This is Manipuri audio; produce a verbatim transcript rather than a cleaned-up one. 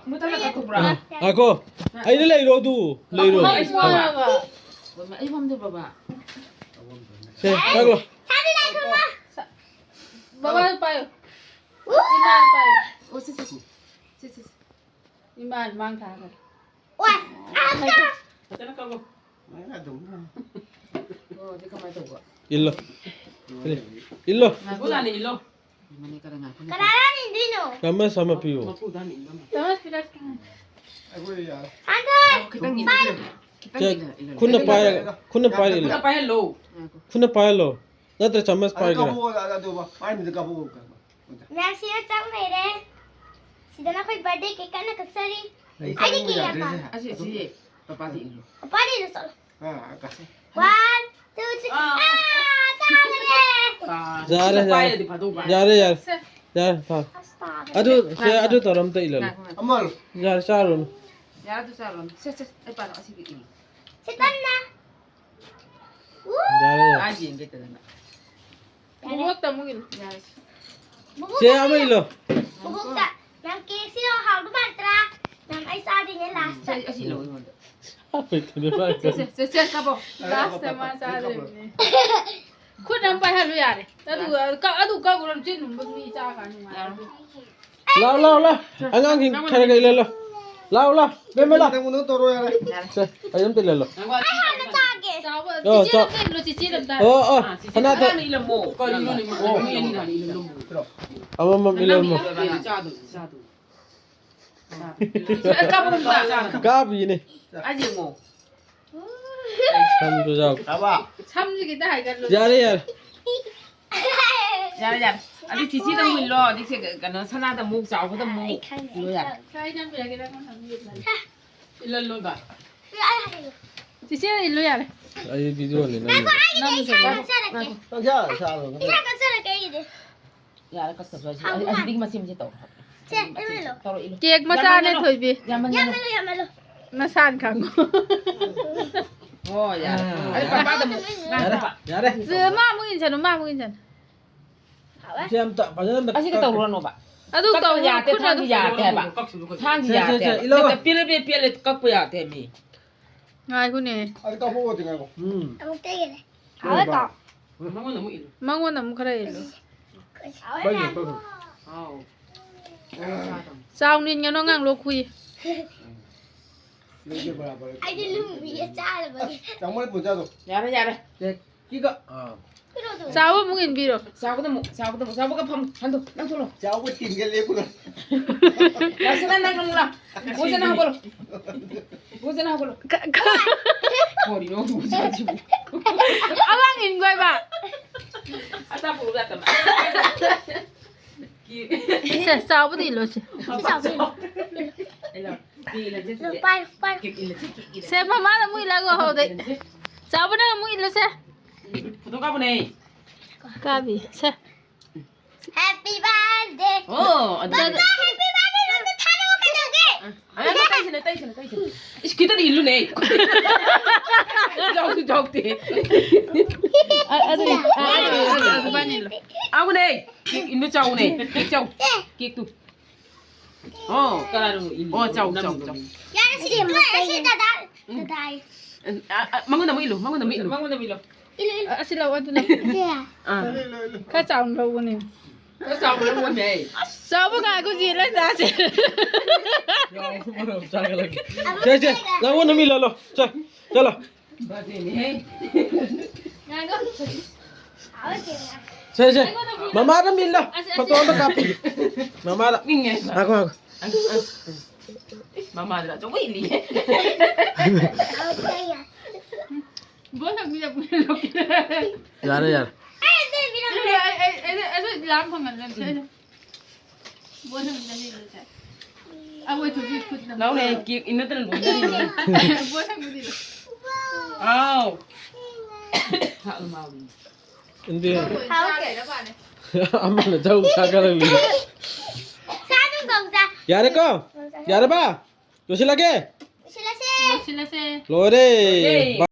ꯃꯨꯊꯠꯂ ꯀꯛꯊꯣꯛꯄ꯭ꯔꯥ? ꯑꯥ, ꯉꯥꯏꯈꯣ꯫ ꯑꯩꯗ ꯂꯩꯔꯣ ꯑꯗꯨ꯫ ꯂꯩꯔꯣ꯫ ꯑꯩ ꯐꯝꯗꯣꯏ ꯕꯕꯥ꯫ ꯁꯦ, ꯆꯠꯂꯣ꯫ ꯕꯕꯥ ꯄꯥꯏꯌꯨ꯫ ꯏꯃꯥ ꯄꯥꯏꯌꯨ꯫ ꯑꯣ, ꯁꯤ, ꯁꯤ, ꯁꯤ꯫ ꯁꯤ, ꯁꯤ, ꯁꯤ꯫ ꯏꯃꯥ ꯃꯥꯡ ꯊꯥꯈ꯭ꯔꯦ꯫ ꯐꯖꯅ ꯀꯛꯂꯣ꯫ ꯑꯣ, ꯁꯤ ꯀꯃꯥꯏꯅ ꯇꯧꯕ? ꯏꯜꯂꯣ꯫ ꯏꯜꯂꯣ꯫ ꯉꯥꯏꯈꯣ꯫ ꯏꯜꯂꯣ꯫ ꯀꯅꯥꯅ ꯏꯟꯗꯣꯏꯅꯣ? ꯆꯥꯃꯁ ꯑꯃ ꯄꯤꯌꯨ꯫ ꯃꯄꯨꯗ ꯍꯥꯟꯅ ꯏꯟꯕ ꯑꯃ꯫ ꯆꯥꯃꯁ ꯄꯤꯔꯛꯀꯦ꯫ ꯁꯥꯟꯊꯣꯏ! ꯈꯤꯇꯪ ꯏꯜꯂꯣ꯫ ꯄꯥꯏ! ꯈꯤꯇꯪ ꯁꯦ, ꯏꯜꯂꯣ, ꯏꯜꯂꯣ꯫ ꯈꯨꯠꯅ ꯄꯥꯏꯔ-, ꯈꯨꯠꯅ ꯄꯥꯏꯔ ꯈꯨꯠꯅ ꯏꯜꯂꯣ꯫ ꯄꯥꯏꯍꯜꯂꯣ꯫ ꯉꯥꯏꯈꯣ꯫ ꯈꯨꯠꯅ ꯄꯥꯏꯍꯜꯂꯣ꯫ ꯅꯠꯇ꯭ꯔ ꯆꯥꯃꯁ ꯑꯗꯨ ꯄꯥꯏꯒꯦꯔꯥ? ꯀꯕꯣꯛ ꯑꯗꯨ ꯄꯥꯏꯅꯤꯗ ꯀꯕꯣꯛ꯫ ꯃꯌꯥꯝꯁꯤꯅ ꯆꯪ ꯂꯩꯔꯦ꯫ ꯁꯤꯗꯅ ꯑꯩꯈꯣꯏ birthday cake ꯀꯟꯅ ꯀꯛꯆꯔꯤ꯫ ꯑꯩ ꯑꯩꯗꯤ ꯆꯪꯕ cake ꯌꯥꯝ ꯌꯥꯗ꯭ꯔꯦꯁꯦ꯫ ꯄꯥꯝꯃꯦ꯫ ꯑꯁꯤ, ꯁꯤ, ꯄꯄꯥꯗꯤ ꯏꯜꯂꯣ꯫ ꯄꯄꯥꯗꯤ ꯏꯜꯂꯣ ꯆꯠꯂꯣ꯫ ꯑꯥ, ꯑꯥ, ꯀꯥꯁꯦ꯫ One, two, three. ꯑꯥ꯫ ꯑꯥ, ꯇꯥꯔꯦ꯫ ꯑꯥ, ꯌꯥꯔꯦ, ꯌꯥꯔꯦ꯫ ꯄꯥꯏꯔꯗꯤ ꯐꯗꯧꯕ꯫ ꯌꯥꯔꯦ, ꯌꯥꯔꯦ꯫ ꯁꯦ꯫ ꯌꯥꯔꯦ, ꯐꯔꯦ꯫ ꯑꯁ, ꯇꯥꯔꯦ꯫ ꯑꯗꯨ, ꯁꯦ, ꯉꯥꯏꯈꯣ꯫ ꯑꯗꯨ ꯇꯧꯔ ꯑꯝꯇ ꯏꯜꯂꯜꯂꯣ꯫ ꯉꯥꯏꯈꯣ, ꯉꯥꯏꯈꯣ꯫ ꯑꯃꯜ꯫ ꯌꯥꯔꯦ, ꯆꯥꯔꯨꯅꯨ꯫ ꯌꯥꯔꯦ, ꯑꯗꯨ ꯆꯥꯔꯨꯅꯨ꯫ ꯁꯦ, ꯁꯦ, ꯑꯩ ꯄꯥꯏꯔꯣ, ꯑꯁꯤꯒꯤ ꯏꯜꯂꯣ꯫ ꯁꯤ ꯀꯟꯅ꯫ ꯌꯥꯔꯦ, ꯌꯥꯔꯦ꯫ ꯑꯥ, ꯌꯦꯡꯒꯦ ꯇꯧꯗꯅ꯫ ꯌꯥꯔꯦ꯫ ꯕꯣꯕꯣꯛꯇ ꯑꯃꯨꯛ ꯏꯜꯂꯨ꯫ ꯌꯥꯔꯦ꯫ ꯕꯣꯕꯣꯛꯇ ꯆꯦ, ꯑꯃ ꯏꯜꯂꯨ꯫ ꯕꯣꯕꯣꯛꯇ꯫ ꯅꯪ cake ꯁꯤ ꯍꯥꯎꯗꯧ ꯃꯥꯟꯗ꯭ꯔꯥ? ꯅꯪ ꯑꯩ ꯆꯥꯗꯣꯏꯅꯦ last꯫ ꯁꯦ, ꯑꯁꯤ ꯏꯜꯂꯣ ꯑꯩꯉꯣꯟꯗ꯫ ꯍꯥꯞꯄꯩ ꯊꯨꯗꯦ ꯃꯥ꯫ ꯁꯦ, ꯁꯦ, ꯁꯦ, ꯁꯦ, ꯀꯥꯞꯄꯣ꯫ Last ꯇ ꯃꯥ ꯆꯥꯗꯣꯏꯅꯦ꯫ ꯈꯨꯠ ꯑꯃ ꯄꯥꯏꯍꯜꯂꯨ ꯌꯥꯔꯦ꯫ ꯑꯗꯨꯒ ꯀ-, ꯑꯗꯨ ꯀꯛꯎꯔ ꯆꯤꯟ ꯍꯨꯝꯕ ꯃꯤ ꯆꯥ ꯀꯥꯟ ꯅꯨꯡꯉꯥꯏꯔꯣꯏ꯫ ꯂꯥꯎ, ꯂꯥꯎ, ꯂꯥꯎ꯫ ꯑꯉꯥꯡꯁꯤꯡ ꯈꯔ ꯈꯔ ꯏꯜꯍꯜꯂꯣ꯫ ꯂꯥꯎ, ꯂꯥꯎ꯫ ꯕꯦꯝꯃ, ꯂꯥꯎ꯫ ꯅꯪ ꯀꯩꯅꯣ ꯇꯧꯔꯣ ꯌꯥꯔꯦ꯫ ꯁꯦ, ꯑꯩ ꯑꯝꯇ ꯏꯜꯍꯜꯂꯣ꯫ ꯑꯩ ꯍꯥꯟꯅ ꯆꯥꯒꯦ꯫ ꯆꯥꯎꯕ, ꯑꯣ, ꯆꯤꯆꯦꯗ ꯆꯥꯎ꯫ ꯑꯝꯇ ꯏꯜꯂꯣ, ꯆꯤꯆꯦꯗ ꯑꯝꯇ꯫ ꯑꯣ, ꯑꯣ꯫ ꯑꯥ, ꯆꯤꯆꯦ ꯁꯅꯥꯗꯣ꯫ ꯍꯥꯟꯅ ꯏꯜꯂꯝꯃꯣ꯫ ꯀꯔꯤꯅꯣꯅꯦ, ꯃꯣꯏ ꯑꯅꯤ ꯑꯅꯤ ꯍꯥꯟꯅ ꯏꯜꯂꯝꯃꯣ꯫ ꯑꯃꯃꯝ ꯏꯜꯂꯝꯃꯣ꯫ ꯅꯪ ꯏꯜꯂꯝꯃꯣ꯫ ꯆꯥꯗꯣꯏꯅꯤ, ꯆꯥꯗꯣꯏꯅꯤ꯫ ꯆꯥꯗꯣꯏꯅꯤ꯫ ꯀꯥꯞꯄꯨ ꯑꯝꯇ꯫ ꯀꯥꯞꯄꯤꯅꯦ꯫ ꯑꯥ, ꯌꯦꯡꯉꯣ꯫ ꯁꯝꯁꯨ ꯌꯥꯎ-, ꯁꯝꯁꯦ ꯈꯤꯇ ꯍꯥꯏꯒꯠꯂꯨ꯫ ꯌꯥꯔꯦ, ꯌꯥꯔꯦ꯫ ꯌꯥꯔꯦ, ꯌꯥꯔꯦ꯫ ꯑꯗꯨ ꯆꯤꯆꯦꯗ ꯑꯃꯨꯛ ꯏꯜꯂꯣ꯫ ꯑꯗꯨ ꯆꯦ-, ꯀꯩꯅꯣ, ꯁꯅꯥꯗ ꯑꯃꯨꯛ ꯆꯥꯎꯕꯗ ꯑꯃꯨꯛ ꯏꯜꯂꯣ, ꯌꯥꯔꯦ꯫ ꯏꯜꯍꯜꯂꯣꯕ꯫ ꯆꯤꯆꯦ ꯏꯜꯂꯨ ꯌꯥꯔꯦ꯫ ꯑꯩ video ꯅꯤ, ꯅꯪ ꯉꯥꯏꯈꯣ, ꯑꯩꯒꯤꯗꯤ ꯏꯁꯥ ꯀꯛꯆꯔꯛꯀꯦ꯫ ꯄꯪꯁꯥ ꯁꯥꯔꯣ, ꯅꯪ꯫ ꯏꯁꯥ ꯀꯛꯆꯔꯛꯀꯦ ꯑꯩꯒꯤꯗꯤ꯫ ꯌꯥꯔꯦ, ꯀꯛꯇꯕꯁꯨ ꯍꯥꯏꯁꯦ꯫ ꯍꯥꯎꯕ ꯑꯁꯤꯗꯒꯤ ꯃꯥꯜꯂꯦ꯫ ꯃꯆꯦꯠ ꯃꯆꯦꯠ ꯇꯧꯔꯣ꯫ ꯁꯦ, ꯏꯜꯍꯜꯂꯣ꯫ ꯇꯧꯔꯣ, ꯏꯜꯂꯣ꯫ Cake ꯃꯆꯥꯅꯦ, ꯌꯥꯝꯃꯜꯂꯅꯨ, ꯊꯣꯏꯕꯤ꯫ ꯌꯥꯝꯃꯜꯂꯅꯨ꯫ ꯌꯥꯝꯃꯜꯂꯣ, ꯌꯥꯝꯃꯜꯂꯣ꯫ ꯅꯁꯥꯅ ꯈꯪꯉꯣ꯫ ꯑꯣ, ꯌꯥꯔꯦ꯫ ꯑꯥ꯫ ꯑꯩ ꯄꯄꯥꯗ ꯑꯃꯨꯛ ꯌꯥꯔꯦ, ꯉꯥꯏꯈꯣ꯫ ꯌꯥꯔꯦ꯫ ꯁꯤ ꯃꯥ ꯑꯃꯨꯛ ꯏꯟꯁꯅꯨ, ꯃꯥ ꯑꯃꯨꯛ ꯏꯟꯁꯅꯨ꯫ ꯍꯥꯎꯋꯦ꯫ ꯁꯤ ꯑꯝꯇ ꯐꯖꯅ ꯑꯝꯇ ꯑꯁꯤꯒ ꯀꯛ-, ꯇꯧꯔꯨꯔꯅꯣꯕ꯫ ꯑꯗꯨ ꯀꯛꯄ ꯇꯧꯕ ꯌꯥꯗꯦ, ꯈꯨꯠꯅ ꯊꯥꯡꯁꯤ ꯑꯗꯨꯝ ꯌꯥꯗꯦ ꯍꯥꯏꯕ꯫ ꯊꯥꯡꯁꯤ ꯁꯦ, ꯁꯦ, ꯌꯥꯗꯦ ꯁꯦ, ꯍꯥꯏꯕ꯫ ꯏꯜꯂꯣ꯫ ꯅꯠꯇꯦ, ꯄꯦꯜꯂꯦ, ꯄꯦꯜꯂꯦ, ꯄꯦꯜꯂꯦ, ꯀꯛꯄ ꯌꯥꯗꯦ ꯃꯤ꯫ ꯉꯥꯏꯈꯣꯅꯦ꯫ ꯑꯗꯨ ꯀꯛꯄ ꯑꯣꯏꯗꯦ, ꯉꯥꯏꯈꯣ꯫ ꯎꯝ꯫ ꯑꯃꯨꯛꯇ ꯌꯦꯡꯒꯦ꯫ ꯍꯥꯎꯋꯦꯀꯣ? ꯃꯉꯣꯟꯗ ꯑꯃꯨꯛ ꯏꯜꯂꯨ꯫ ꯃꯉꯣꯟꯗ ꯑꯃꯨꯛ ꯈꯔ ꯏꯜꯂꯨ꯫ ꯀꯛꯏ, ꯀꯛꯏ꯫ ꯑꯥꯎ꯫ ꯆꯥꯎꯅ ꯏꯟꯒꯅꯣ, ꯑꯉꯥꯡ ꯂꯣꯛ ꯈꯨꯏ꯫ ꯑꯩꯗꯤ ꯂꯨꯝꯕꯤꯌꯦ ꯆꯥꯅꯕꯒꯤ꯫ ꯆꯥꯃꯣꯏ ꯄꯨꯖꯥꯗꯣ꯫ ꯌꯥꯔꯦ, ꯌꯥꯔꯦ꯫ ꯁꯦ, ꯀꯤꯒ꯫ ꯑꯥ꯫ ꯆꯥꯎꯕ ꯑꯃꯨꯛ ꯏꯟꯕꯤꯔꯣ꯫ ꯆꯥꯎꯕꯗ ꯑꯃꯨꯛ, ꯆꯥꯎꯕꯗ ꯑꯃꯨꯛ, ꯆꯥꯎꯕꯒ ꯐꯝ, ꯍꯟꯗꯣ, ꯅꯪ ꯊꯣꯛꯂꯣ꯫ ꯆꯥꯎꯕ ꯇꯤꯟꯒ ꯂꯦꯞꯄꯨꯔꯣ꯫ ꯂꯥꯛꯁꯅꯥ, ꯅꯪ ꯑꯃꯨꯛ ꯂꯥꯛ꯫ ꯕꯣꯖꯅ ꯍꯧꯒꯠꯂꯣ꯫ ꯕꯣꯖꯅ ꯍꯧꯒꯠꯂꯣ꯫ ꯀ-, ꯀ-, ꯀꯔꯤꯅꯣ ꯕꯣꯖꯁꯤꯕꯨ? ꯑꯉꯥꯡ ꯏꯟꯕ ꯍꯥꯏꯕ꯫ ꯑꯆꯥꯄꯣꯠ ꯌꯥꯗꯕ꯫ ꯁꯦ, ꯆꯥꯎꯕꯗ ꯏꯜꯂꯣ ꯁꯦ꯫ ꯏꯜꯂꯣ꯫ ꯄꯥꯏꯔꯣ, ꯄꯥꯏꯔꯣ꯫ Cake ꯏꯜꯂꯁꯤ, cake ꯏꯜꯂꯁꯤ꯫ ꯁꯦ, ꯃꯃꯥꯅ ꯑꯃꯨꯛ ꯏꯜꯂꯒ ꯍꯧꯗꯩ꯫ ꯆꯥꯎꯕꯅ ꯑꯃꯨꯛ ꯏꯜꯂꯁꯦ꯫ ꯐꯣꯇꯣ ꯀꯥꯞꯄꯅꯦ꯫ ꯀꯥꯞꯄꯤ꯫ ꯁꯦ꯫ Happy birthday꯫ ꯑꯣ, ꯑꯗꯨ ꯄꯥꯄꯥ, happy birthday ꯅꯪ ꯊꯥꯔꯛꯑꯣ ꯀꯩꯗꯧꯒꯦ? ꯑ, ꯑ, ꯇꯩꯁꯤꯅ, ꯇꯩꯁꯤꯅ, ꯇꯩꯁꯤꯅ꯫ ꯏꯁ, ꯈꯤꯇꯗꯤ ꯏꯜꯂꯨꯅꯦ꯫ ꯌꯥꯎꯁꯨ ꯌꯥꯎꯗꯦ꯫ ꯑ, ꯑꯗꯨꯅꯦ꯫ ꯑ, ꯑꯗꯨꯅꯦ, ꯑꯗꯨꯅꯦ, ꯑꯗꯨꯅꯦ꯫ ꯑꯗꯨꯃꯥꯏꯅ ꯏꯜꯂꯨ꯫ ꯑꯥꯎꯅꯦ꯫ ꯀꯦꯛ ꯏꯟꯅ ꯆꯥꯎꯅꯦ꯫ ꯀꯦꯛ ꯆꯥꯎ꯫ ꯀꯦꯛꯇꯨ꯫ ꯑꯣ꯫ ꯀꯅꯥꯅꯣ ꯏꯜꯂꯤꯗꯣ? ꯑꯣ, ꯆꯥꯎ, ꯆꯥꯎ, ꯆꯥꯎ꯫ ꯌꯥꯔꯦ, ꯁꯤ ꯂꯣꯏꯔꯦ, ꯁꯤ ꯗꯗꯥ, ꯎꯝ꯫ ꯗꯗꯥ꯫ ꯑ, ꯑ, ꯃꯉꯣꯟꯗ ꯑꯃꯨꯛ ꯏꯜꯂꯨ, ꯃꯉꯣꯟꯗ ꯑꯃꯨꯛ ꯏꯜꯂꯨ꯫ ꯃꯉꯣꯟꯗ ꯑꯃꯨꯛ ꯏꯜꯂꯨ꯫ ꯏꯜꯂꯨ, ꯏꯜꯂꯨ꯫ ꯑ, ꯑꯁꯤ ꯂꯧ, ꯑꯗꯨ ꯂꯧ꯫ ꯁꯦ꯫ ꯑꯥ꯫ ꯈꯔ ꯆꯥꯎꯅ ꯂꯧꯕꯅꯦ꯫ ꯈꯔ ꯆꯥꯎꯅ ꯂꯧꯕꯅꯦ꯫ ꯑꯁ, ꯆꯥꯎꯕ ꯉꯥꯏꯈꯣ, ꯆꯦ ꯂꯟꯖꯥꯁꯦ꯫ ꯌꯥꯎ, ꯃꯔꯣꯝ ꯆꯥꯒꯠꯂꯛꯀꯦ꯫ ꯁꯦ, ꯁꯦ, ꯅꯉꯣꯟꯗ ꯑꯃꯨꯛ ꯏꯜꯍꯜꯂꯣ꯫ ꯁꯦ, ꯆꯠꯂꯣ꯫ ꯕꯥꯔꯗꯦꯅꯤꯍꯦ꯫ ꯁꯦ, ꯁꯦ꯫ ꯃꯃꯥꯗ ꯃꯤꯜꯂꯣ꯫ ꯐꯣꯇꯣ ꯑꯝꯇ ꯀꯥꯞꯄꯤꯒꯦ꯫ ꯃꯃꯥꯗ꯫ ꯅꯤꯡꯉꯦ꯫ ꯉꯥꯏꯈꯣ, ꯉꯥꯏꯈꯣ꯫ ꯃꯃꯥꯗ ꯑꯆꯧꯕ ꯏꯜꯂꯤꯌꯦ꯫ ꯌꯥꯔꯦ, ꯌꯥꯔꯦ꯫ ꯑꯩ, ꯑꯩ, ꯑꯩ, ꯑꯩ, ꯑꯩ ꯂꯥꯝ ꯐꯪꯍꯟꯗꯕꯅꯦ꯫ ꯂꯧꯅꯦ, ꯀꯦꯛ ꯏꯟꯅꯗꯅ ꯂꯣꯏꯅꯔꯤꯅꯦ꯫ ꯑꯥꯎ꯫ ꯏꯟꯗꯤ꯫ ꯑꯃꯅ ꯆꯧ ꯆꯥꯒꯗꯕꯅꯤ꯫ ꯌꯥꯔꯦꯀꯣ? ꯌꯥꯔꯕ? ꯂꯣꯏꯁꯤꯜꯂꯒꯦ? ꯂꯣꯏꯁꯤꯜꯂꯁꯦ꯫ ꯂꯣꯏꯔꯦ꯫ ꯂꯣꯏꯔꯦ꯫